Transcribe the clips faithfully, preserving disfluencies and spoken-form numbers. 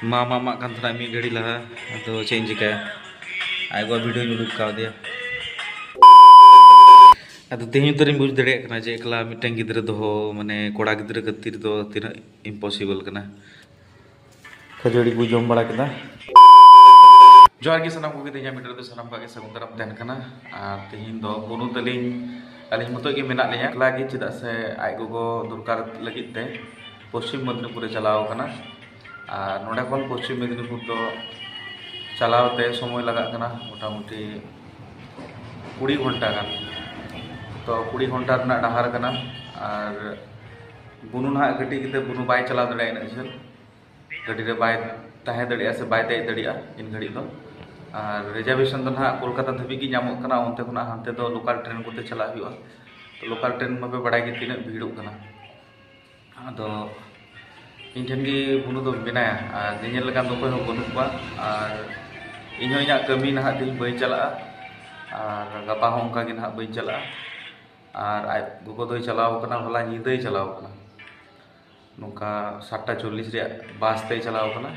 ᱢᱟ ᱢᱟ ᱢᱟᱜ ᱠᱟᱱ ᱛᱟᱦᱮᱱᱟ ᱢᱤᱫ ᱜᱷᱟᱹᱲᱤ ᱞᱟᱦᱟ, ᱟᱫᱚ ᱪᱮᱫ ᱤᱧ ᱪᱤᱠᱟᱹᱭᱟ, ᱟᱡ ᱜᱚ ᱵᱷᱤᱰᱤᱭᱳᱧ ᱩᱰᱩᱠ ᱠᱟᱣᱫᱮᱭᱟ᱾ ᱟᱫᱚ ᱛᱮᱦᱮᱧ ᱩᱛᱟᱹᱨᱤᱧ ᱵᱩᱡᱽ ᱫᱟᱲᱮᱭᱟᱜ ᱠᱟᱱᱟ ᱡᱮ ᱮᱠᱞᱟ ᱢᱤᱫᱴᱟᱝ ᱜᱤᱫᱽᱨᱟᱹ ᱫᱚᱦᱚ, ᱢᱟᱱᱮ ᱠᱚᱲᱟ ᱜᱤᱫᱽᱨᱟᱹ ᱠᱷᱟᱹᱛᱤᱨ ᱫᱚ ᱛᱤᱱᱟᱹᱜ ᱤᱢᱯᱚᱥᱤᱵᱚᱞ ᱠᱟᱱᱟ᱾ ᱠᱷᱟᱹᱡᱟᱹᱲᱤ ᱠᱚ ᱡᱚᱢ ᱵᱟᱲᱟ ᱠᱮᱫᱟ᱾ ᱡᱚᱦᱟᱨ ᱜᱮ ᱥᱟᱱᱟᱢ ᱠᱚᱜᱮ, ᱛᱮᱦᱮᱧᱟᱜ ᱵᱷᱤᱰᱤᱭᱳ ᱨᱮᱫᱚ ᱥᱟᱱᱟᱢ ᱠᱚᱣᱟᱜ ᱜᱮ ᱥᱟᱹᱜᱩᱱ ᱫᱟᱨᱟᱢ ᱛᱟᱦᱮᱱ ᱠᱟᱱᱟ᱾ ᱟᱨ ᱛᱮᱦᱮᱧ ᱫᱚ ᱵᱩᱱᱩ ᱛᱟᱹᱞᱤᱧ, ᱟᱹᱞᱤᱧ ᱢᱚᱛᱚ ᱜᱮ ᱢᱮᱱᱟᱜ ᱞᱤᱧᱟ ᱮᱠᱞᱟ ᱜᱮ, ᱪᱮᱫᱟᱜ ᱥᱮ ᱟᱡ ᱜᱚᱜᱚ ᱫᱚᱨᱠᱟᱨ ᱞᱟᱹᱜᱤᱫ ᱛᱮ ᱯᱚᱥᱪᱤᱢ ᱢᱮᱫᱽᱱᱤᱯᱩᱨᱮ ᱪᱟᱞᱟᱣ ᱠᱟᱱᱟ᱾ ᱟᱨ ᱱᱚᱸᱰᱮ ᱠᱷᱚᱱ ᱯᱚᱥᱪᱤᱢ ᱢᱮᱫᱽᱱᱤᱯᱩᱨ ᱫᱚ ᱪᱟᱞᱟᱣ ᱛᱮ ᱥᱚᱢᱚᱭ ᱞᱟᱜᱟᱜ ᱠᱟᱱᱟ ᱢᱚᱴᱟᱢᱩᱴᱤ ᱠᱩᱲᱤ ᱜᱷᱚᱱᱴᱟ ᱜᱟᱱ᱾ ᱛᱚ ᱠᱩᱲᱤ ᱜᱷᱚᱱᱴᱟ ᱨᱮᱱᱟᱜ ᱰᱟᱦᱟᱨ ᱠᱟᱱᱟ᱾ ᱟᱨ ᱵᱩᱱᱩ ᱱᱟᱦᱟᱜ ᱠᱟᱹᱴᱤᱡ ᱜᱮᱛᱮ ᱵᱩᱱᱩ ᱵᱟᱭ ᱪᱟᱞᱟᱣ ᱫᱟᱲᱮᱭᱟᱜᱼᱟ ᱤᱱᱟᱹᱜ ᱡᱷᱟᱹᱞ, ᱜᱟᱹᱰᱤ ᱨᱮ ᱵᱟᱭ ᱛᱟᱦᱮᱸ ᱫᱟᱲᱮᱭᱟᱜᱼᱟ ᱥᱮ ᱵᱟᱭ ᱫᱮᱡ ᱫᱟᱲᱮᱭᱟᱜᱼᱟ ᱤᱱ ᱜᱷᱟᱹᱲᱤᱡ ᱫᱚ᱾ ᱟᱨ ᱨᱤᱡᱟᱨᱵᱷᱮᱥᱚᱱ ᱫᱚ ᱱᱟᱦᱟᱜ ᱠᱳᱞᱠᱟᱛᱟ ᱫᱷᱟᱹᱵᱤᱡ ᱜᱮ ᱧᱟᱢᱚᱜ ᱠᱟᱱᱟ, ᱚᱱᱛᱮ ᱠᱷᱚᱱᱟᱜ ᱦᱟᱱᱛᱮ ᱫᱚ ᱞᱳᱠᱟᱞ ᱴᱨᱮᱱ ᱠᱚᱛᱮ ᱪᱟᱞᱟᱜ ᱦᱩᱭᱩᱜᱼᱟ᱾ ᱛᱚ ᱞᱳᱠᱟᱞ ᱴᱨᱮᱱ ᱢᱟᱯᱮ ᱵᱟᱲᱟᱭ ᱜᱮ ᱛᱤᱱᱟᱹᱜ ᱵᱷᱤᱲᱚᱜ ᱠᱟᱱᱟ᱾ ᱟᱫᱚ ᱤᱧ ᱴᱷᱮᱱ ᱜᱮ ᱵᱩᱱᱩ ᱫᱚ ᱢᱮᱱᱟᱭᱟ ᱟᱨ ᱧᱮᱧᱮᱞ ᱞᱮᱠᱟᱱ ᱫᱚ ᱚᱠᱚᱭ ᱦᱚᱸ ᱵᱟᱹᱱᱩᱜ ᱠᱚᱣᱟ᱾ ᱟᱨ ᱤᱧ ᱦᱚᱸ ᱤᱧᱟᱹᱜ ᱠᱟᱹᱢᱤ ᱱᱟᱦᱟᱜ ᱛᱮᱦᱮᱧ ᱵᱟᱹᱧ ᱪᱟᱞᱟᱜᱼᱟ, ᱟᱨ ᱜᱟᱯᱟ ᱦᱚᱸ ᱚᱱᱠᱟ ᱜᱮ ᱱᱟᱦᱟᱜ ᱵᱟᱹᱧ ᱪᱟᱞᱟᱜᱼᱟ᱾ ᱟᱨ ᱟᱡ ᱜᱚᱜᱚ ᱫᱚᱭ ᱪᱟᱞᱟᱣ ᱠᱟᱱᱟ, ᱦᱚᱞᱟ ᱧᱤᱫᱟᱹᱭ ᱪᱟᱞᱟᱣ ᱠᱟᱱᱟ, ᱱᱚᱝᱠᱟ ᱥᱟᱛᱴᱟ ᱪᱚᱞᱞᱤᱥ ᱨᱮᱭᱟᱜ ᱵᱟᱥ ᱛᱮᱭ ᱪᱟᱞᱟᱣ ᱠᱟᱱᱟ᱾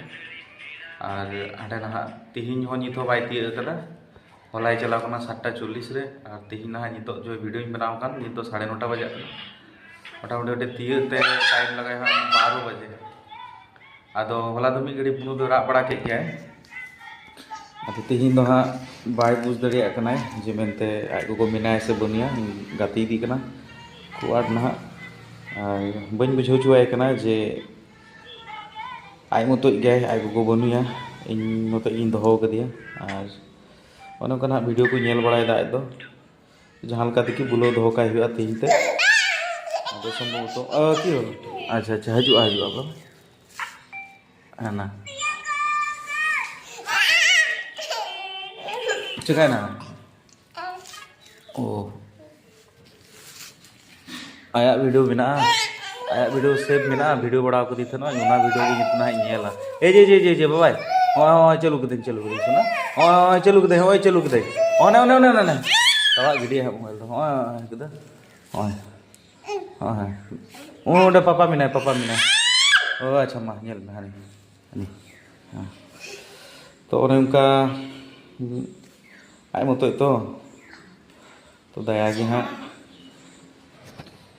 ᱟᱨ ᱦᱟᱸᱰᱮ ᱱᱟᱦᱟᱜ ᱛᱤᱦᱤᱧ ᱦᱚᱸ ᱱᱤᱛ ᱦᱚᱸ ᱵᱟᱭ ᱛᱤᱭᱟᱹᱜ ᱟᱠᱟᱫᱟ᱾ ᱦᱚᱞᱟᱭ ᱪᱟᱞᱟᱣ ᱠᱟᱱᱟ ᱥᱟᱛᱴᱟ ᱪᱚᱞᱞᱤᱥ ᱨᱮ, ᱟᱨ ᱛᱤᱦᱤᱧ ᱱᱟᱦᱟᱜ ᱱᱤᱛᱚᱜ ᱡᱚᱭ ᱵᱷᱤᱰᱤᱭᱳᱧ ᱵᱮᱱᱟᱣ ᱠᱟᱱ, ᱱᱤᱛ ᱫᱚ ᱥᱟᱲᱮ ᱱᱚᱴᱟ ᱵᱟᱡᱟᱜ ᱠᱟᱱᱟ᱾ ᱢᱚᱴᱟᱢᱩᱴᱤ ᱚᱸᱰᱮ ᱛᱤᱭᱟᱹᱜ ᱛᱮ ᱴᱟᱭᱤᱢ ᱞᱟᱜᱟᱜᱼᱟ ᱦᱟᱸᱜ ᱵᱟᱨᱚ ᱵᱟᱡᱮ᱾ ᱟᱫᱚ ᱦᱚᱞᱟ ᱫᱚ ᱢᱤᱫ ᱜᱷᱟᱹᱲᱤᱡ ᱵᱩᱱᱩ ᱫᱚ ᱨᱟᱜ ᱵᱟᱲᱟ ᱠᱮᱫ ᱜᱮᱭᱟᱭ᱾ ᱟᱫᱚ ᱛᱤᱦᱤᱧ ᱫᱚ ᱦᱟᱸᱜ ᱵᱟᱭ ᱵᱩᱡᱽ ᱫᱟᱲᱮᱭᱟᱜ ᱠᱟᱱᱟᱭ ᱡᱮ ᱢᱮᱱᱛᱮ ᱟᱡ ᱜᱚᱜᱚ ᱢᱮᱱᱟᱭᱟ ᱥᱮ ᱵᱟᱹᱱᱩᱭᱟ, ᱜᱟᱛᱮ ᱤᱫᱤ ᱠᱟᱱᱟ ᱠᱷᱩᱵ ᱟᱸᱴ ᱱᱟᱦᱟᱜ᱾ ᱟᱨ ᱵᱟᱹᱧ ᱵᱩᱡᱷᱟᱹᱣ ᱦᱚᱪᱚᱣᱟᱭ ᱠᱟᱱᱟ ᱡᱮ ᱟᱡ ᱢᱚᱛᱚᱡ ᱜᱮᱭᱟᱭ, ᱟᱡ ᱜᱚᱜᱚ ᱵᱟᱹᱱᱩᱭᱟ, ᱤᱧ ᱢᱚᱛᱚᱡ ᱜᱤᱧ ᱫᱚᱦᱚ ᱟᱠᱟᱫᱮᱭᱟ᱾ ᱟᱨ ᱚᱱᱮ ᱚᱱᱠᱟ ᱱᱟᱦᱟᱜ ᱵᱷᱤᱰᱤᱭᱳ ᱠᱚ ᱧᱮᱞ ᱵᱟᱲᱟᱭᱮᱫᱟ ᱟᱡ ᱫᱚ᱾ ᱡᱟᱦᱟᱸ ᱞᱮᱠᱟ ᱛᱮᱜᱮ ᱵᱩᱞᱟᱹᱣ ᱫᱚᱦᱚ ᱠᱟᱭ ᱦᱩᱭᱩᱜᱼᱟ ᱛᱮᱦᱮᱧ ᱛᱮ᱾ ᱟᱫᱚ ᱥᱚᱢᱵᱷᱚᱵᱚᱛᱚ, ᱟ, ᱪᱮᱫ ᱦᱚᱸ? ᱟᱪᱪᱷᱟ, ᱟᱪᱪᱷᱟ, ᱦᱤᱡᱩᱜᱼᱟ, ᱦᱤᱡᱩᱜᱼᱟ ᱵᱟᱵᱟ᱾ ᱦᱟᱱᱟ᱾ ᱪᱤᱠᱟᱭᱱᱟ? ᱳ᱾ ᱟᱭᱟᱜ ᱵᱷᱤᱰᱤᱭᱳ ᱢᱮᱱᱟᱜᱼᱟ, ᱟᱭᱟᱜ ᱵᱷᱤᱰᱤᱭᱳ ᱥᱮᱵᱷ ᱢᱮᱱᱟᱜᱼᱟ, ᱵᱷᱤᱰᱤᱭᱳ ᱵᱟᱲᱟᱣ ᱠᱟᱫᱮ ᱛᱟᱦᱮᱱᱟ, ᱚᱱᱟ ᱵᱷᱤᱰᱤᱭᱳ ᱜᱮ ᱱᱤᱛᱚᱜ ᱱᱟᱦᱟᱜ ᱤᱧ ᱧᱮᱞᱟ᱾ ᱮᱭ ᱡᱮ, ᱡᱮ, ᱡᱮ, ᱡᱮ, ᱵᱟᱵᱟᱭ, ᱦᱚᱸᱜᱼᱚᱭ, ᱦᱚᱸᱜᱼᱚᱭ, ᱪᱟᱹᱞᱩ ᱠᱟᱹᱫᱟᱹᱧ, ᱪᱟᱹᱞᱩ ᱠᱟᱹᱫᱟᱹᱧ, ᱥᱚᱱᱟ, ᱦᱚᱸᱜᱼᱚᱭ, ᱦᱚᱸᱜᱼᱚᱭ, ᱪᱟᱹᱞᱩ ᱠᱟᱹᱫᱟᱹᱧ, ᱦᱚᱸᱜᱼᱚᱭ, ᱪᱟᱹᱞᱩ ᱠᱟᱹᱫᱟᱹᱧ, ᱚᱱᱮ, ᱚᱱᱮ, ᱚᱱᱮ, ᱚᱱᱮ, ᱪᱟᱵᱟᱜ ᱜᱤᱰᱤᱭᱟ ᱦᱟᱸᱜ ᱢᱳᱵᱟᱭᱤᱞ ᱫᱚ, ᱦᱚᱸᱜᱼᱚᱭ, ᱦᱚᱸᱜᱼᱚᱭ, ᱠᱟᱫᱟ, ᱦᱚᱸᱜᱼᱚᱭ, ᱚᱸᱰᱮ ᱯᱟᱯᱟ ᱢᱮᱱᱟᱭ, ᱯᱟᱯᱟ ᱢᱮᱱᱟᱭ, ᱚ, ᱟᱪᱪᱷᱟ, ᱢᱟ, ᱧᱮᱞ ᱢᱮ, ᱦᱟᱹᱱᱤ, ᱦᱟᱹᱱᱤ, ᱛᱚ ᱚᱱᱮ ᱚᱱᱠᱟ ᱟᱡ ᱢᱚᱛᱚᱡ ᱛᱚ, ᱛᱚ ᱫᱟᱭᱟ ᱜᱮ ᱦᱟᱸᱜ᱾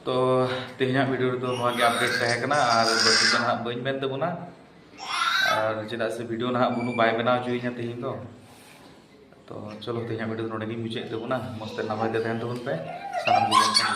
ᱛᱚ ᱛᱮᱦᱮᱧᱟᱜ ᱵᱷᱤᱰᱤᱭᱳ ᱨᱮᱫᱚ ᱱᱚᱣᱟ ᱜᱮ ᱟᱯᱰᱮᱴ ᱛᱟᱦᱮᱸ ᱠᱟᱱᱟ, ᱟᱨ ᱵᱟᱹᱲᱛᱤ ᱫᱚ ᱱᱟᱦᱟᱜ ᱵᱟᱹᱧ ᱢᱮᱱ ᱛᱟᱵᱚᱱᱟ, ᱟᱨ ᱪᱮᱫᱟᱜ ᱥᱮ ᱵᱷᱤᱰᱤᱭᱳ ᱱᱟᱦᱟᱜ ᱵᱟᱹᱱᱩ ᱵᱟᱭ ᱵᱮᱱᱟᱣ ᱦᱚᱪᱚᱭᱤᱧᱟ ᱛᱮᱦᱮᱧ ᱫᱚ᱾ ᱛᱚ ᱪᱚᱞᱚ, ᱛᱮᱦᱮᱧᱟᱜ ᱵᱷᱤᱰᱤᱭᱳ ᱫᱚ ᱱᱚᱰᱮ ᱜᱮᱧ ᱢᱩᱪᱟᱹᱫ ᱛᱟᱵᱚᱱᱟ᱾ ᱢᱚᱡᱽ ᱛᱮ ᱱᱟᱯᱟᱭ ᱛᱮ ᱛᱟᱦᱮᱱ ᱛᱟᱵᱚᱱ ᱯᱮ ᱥᱟᱱᱟᱢ ᱠᱚᱜᱮ᱾